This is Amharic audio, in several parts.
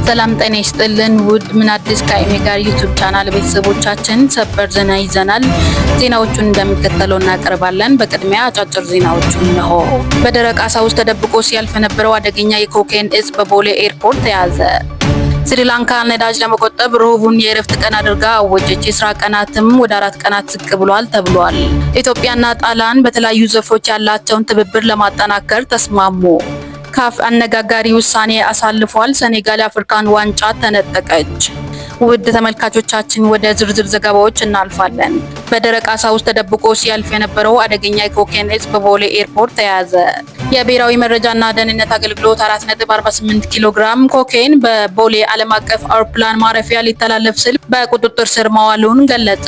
ሰላም ጤና ይስጥልን ውድ ምን አዲስ ከአይሜ ጋር YouTube channel ቤተሰቦቻችን፣ ሰበር ዜና ይዘናል። ዜናዎቹን እንደሚከተለው እናቀርባለን። በቅድሚያ አጫጭር ዜናዎቹን እነሆ። በደረቅ አሳ ውስጥ ተደብቆ ሲያልፍ የነበረው አደገኛ የኮኬን እጽ በቦሌ ኤርፖርት ተያዘ። ስሪላንካ ነዳጅ ለመቆጠብ ረቡዕን የእረፍት ቀን አድርጋ አወጀች። የስራ ቀናትም ወደ 4 ቀናት ዝቅ ብሏል ተብሏል። ኢትዮጵያና ጣሊያን በተለያዩ ዘርፎች ያላቸውን ትብብር ለማጠናከር ተስማሙ። ካፍ አነጋጋሪ ውሳኔ አሳልፏል። ሴኔጋል የአፍሪካን ዋንጫ ተነጠቀች። ውድ ተመልካቾቻችን፣ ወደ ዝርዝር ዘገባዎች እናልፋለን። በደረቅ አሳ ውስጥ ተደብቆ ሲያልፍ የነበረው አደገኛ የኮኬን እጽ በቦሌ ኤርፖርት ተያዘ። የብሔራዊ መረጃና ደህንነት አገልግሎት 4.48 ኪሎ ግራም ኮኬን በቦሌ ዓለም አቀፍ አውሮፕላን ማረፊያ ሊተላለፍ ሲል በቁጥጥር ስር ማዋሉን ገለጸ።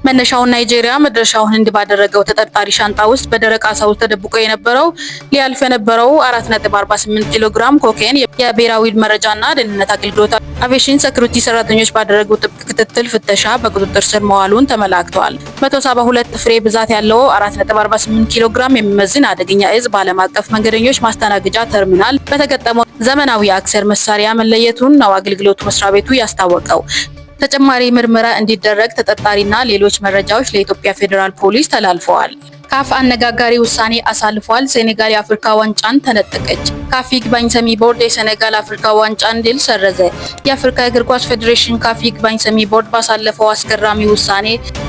መነሻውን ናይጄሪያ መድረሻውን ህንድ ባደረገው ተጠርጣሪ ሻንጣ ውስጥ በደረቅ አሳ ውስጥ ተደብቆ የነበረው ሊያልፍ የነበረው 4.48 ኪሎ ግራም ኮኬን የብሔራዊ መረጃና ደህንነት አገልግሎት aviation security ሰራተኞች ባደረጉት ጥብቅ ክትትል ፍተሻ በቁጥጥር ስር መዋሉን ተመላክቷል። 172 ፍሬ ብዛት ያለው 4.48 ኪሎ ግራም የሚመዝን አደገኛ እጽ በዓለም አቀፍ መንገደኞች ማስተናገጃ ተርሚናል በተገጠመው ዘመናዊ አክሰር መሳሪያ መለየቱን ነው አገልግሎቱ መስሪያ ቤቱ ያስታወቀው። ተጨማሪ ምርመራ እንዲደረግ ተጠርጣሪና ሌሎች መረጃዎች ለኢትዮጵያ ፌዴራል ፖሊስ ተላልፈዋል። ካፍ አነጋጋሪ ውሳኔ አሳልፏል። ሴኔጋል የአፍሪካ ዋንጫን ተነጠቀች። ካፍ ይግባኝ ሰሚ ቦርድ የሴኔጋል አፍሪካ ዋንጫን ድል ሰረዘ። የአፍሪካ እግር ኳስ ፌዴሬሽን ካፍ ይግባኝ ሰሚ ቦርድ ባሳለፈው አስገራሚ ውሳኔ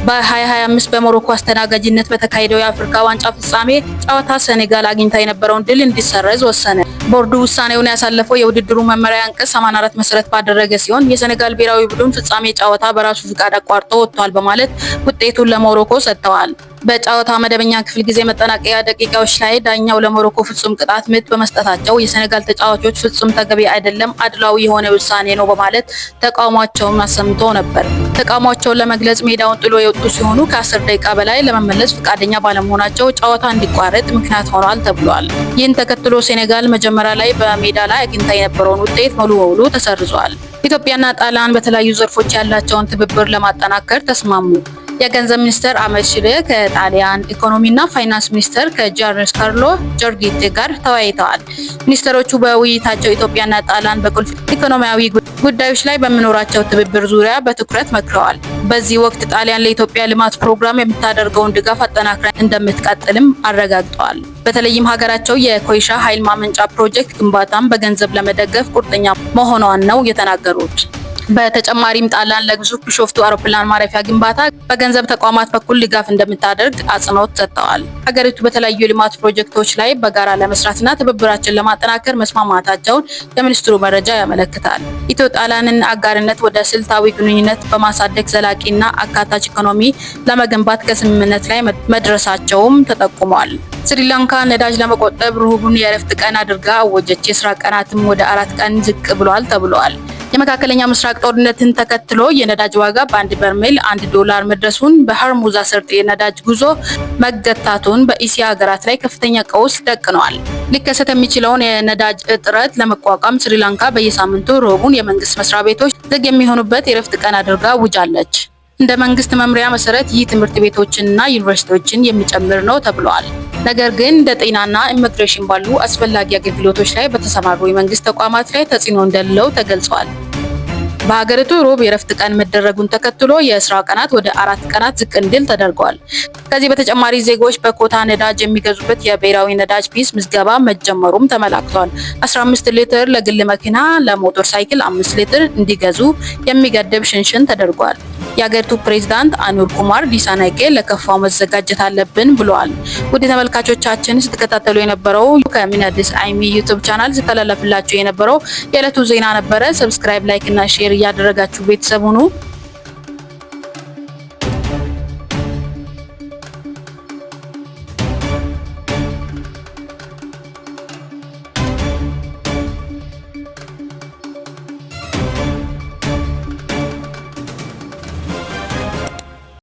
በ2025 በሞሮኮ አስተናጋጅነት በተካሄደው የአፍሪካ ዋንጫ ፍጻሜ ጨዋታ ሴኔጋል አግኝታ የነበረውን ድል እንዲሰረዝ ወሰነ። ቦርዱ ውሳኔውን ያሳለፈው የውድድሩ መመሪያ አንቀጽ 84 መሰረት ባደረገ ሲሆን፣ የሴኔጋል ብሔራዊ ቡድን ፍጻሜ ጨዋታ በራሱ ፍቃድ አቋርጦ ወጥቷል በማለት ውጤቱን ለሞሮኮ ሰጥተዋል። በጨዋታ መደበኛ ክፍል ጊዜ መጠናቀቂያ ደቂቃዎች ላይ ዳኛው ለሞሮኮ ፍጹም ቅጣት ምት በመስጠታቸው የሴኔጋል ተጫዋቾች ፍጹም ተገቢ አይደለም፣ አድሏዊ የሆነ ውሳኔ ነው በማለት ተቃውሟቸውን አሰምተው ነበር። ተቃውሟቸውን ለመግለጽ ሜዳውን ጥሎ የወጡ ሲሆኑ፣ ከ10 ደቂቃ በላይ ለመመለስ ፈቃደኛ ባለመሆናቸው ጨዋታ እንዲቋረጥ ምክንያት ሆኗል ተብሏል። ይህን ተከትሎ ሴኔጋል መጀመሪያ ላይ በሜዳ ላይ አግኝታ የነበረውን ውጤት ሙሉ በሙሉ ተሰርዟል። ኢትዮጵያና ጣሊያን በተለያዩ ዘርፎች ያላቸውን ትብብር ለማጠናከር ተስማሙ። የገንዘብ ሚኒስትር አህመድ ሺዴ ከጣሊያን ኢኮኖሚና ፋይናንስ ሚኒስትር ከጃንካርሎ ጆርጌቲ ጋር ተወያይተዋል። ሚኒስትሮቹ በውይይታቸው ኢትዮጵያና ጣሊያን በቁልፍ ኢኮኖሚያዊ ጉዳዮች ላይ በሚኖራቸው ትብብር ዙሪያ በትኩረት መክረዋል። በዚህ ወቅት ጣሊያን ለኢትዮጵያ ልማት ፕሮግራም የምታደርገውን ድጋፍ አጠናክራ እንደምትቀጥልም አረጋግጠዋል። በተለይም ሀገራቸው የኮይሻ ኃይል ማመንጫ ፕሮጀክት ግንባታን በገንዘብ ለመደገፍ ቁርጠኛ መሆኗን ነው የተናገሩት። በተጨማሪም ጣሊያን ለግዙፍ ቢሾፍቱ አውሮፕላን ማረፊያ ግንባታ በገንዘብ ተቋማት በኩል ድጋፍ እንደምታደርግ አጽንኦት ሰጥተዋል። ሀገሪቱ በተለያዩ የልማት ፕሮጀክቶች ላይ በጋራ ለመስራትና ትብብራቸውን ለማጠናከር መስማማታቸውን የሚኒስትሩ መረጃ ያመለክታል። ኢትዮ ጣሊያንን አጋርነት ወደ ስልታዊ ግንኙነት በማሳደግ ዘላቂና አካታች ኢኮኖሚ ለመገንባት ከስምምነት ላይ መድረሳቸውም ተጠቁሟል። ስሪላንካ ነዳጅ ለመቆጠብ ረቡዕን የእረፍት ቀን አድርጋ አወጀች። የስራ ቀናትም ወደ 4 ቀን ዝቅ ብሏል ተብሏል። የመካከለኛ ምስራቅ ጦርነትን ተከትሎ የነዳጅ ዋጋ በአንድ በርሜል 1 ዶላር መድረሱን፣ በሆርሙዝ ሰርጥ የነዳጅ ጉዞ መገታቱን በእስያ ሀገራት ላይ ከፍተኛ ቀውስ ደቅነዋል። ሊከሰት የሚችለውን የነዳጅ እጥረት ለመቋቋም ስሪላንካ በየሳምንቱ ረቡዕን የመንግስት መስሪያ ቤቶች ዝግ የሚሆኑበት የእረፍት ቀን አድርጋ አውጃለች። እንደ መንግስት መምሪያ መሰረት ይህ ትምህርት ቤቶችንና ዩኒቨርሲቲዎችን የሚጨምር ነው ተብሏል። ነገር ግን እንደ ጤናና ኢሚግሬሽን ባሉ አስፈላጊ አገልግሎቶች ላይ በተሰማሩ የመንግስት ተቋማት ላይ ተጽዕኖ እንደሌለው ተገልጿል። በሀገሪቱ ሮብ የእረፍት ቀን መደረጉን ተከትሎ የስራ ቀናት ወደ 4 ቀናት ዝቅ እንዲል ተደርጓል። ከዚህ በተጨማሪ ዜጎች በኮታ ነዳጅ የሚገዙበት የብሔራዊ ነዳጅ ፒስ ምዝገባ መጀመሩም ተመላክቷል። 15 ሊትር ለግል መኪና፣ ለሞተር ሳይክል 5 ሊትር እንዲገዙ የሚገድብ ሽንሽን ተደርጓል። የሀገሪቱ ፕሬዝዳንት አኑር ኩማር ዲሳናይኬ ለከፋው መዘጋጀት አለብን ብለዋል። ውድ ተመልካቾቻችን፣ ስትከታተሉ የነበረው ከሚናዲስ አይሚ YouTube channel ሲተላለፍላችሁ የነበረው የዕለቱ ዜና ነበረ። Subscribe፣ like እና share እያደረጋችሁ ቤተሰብ ሁኑ።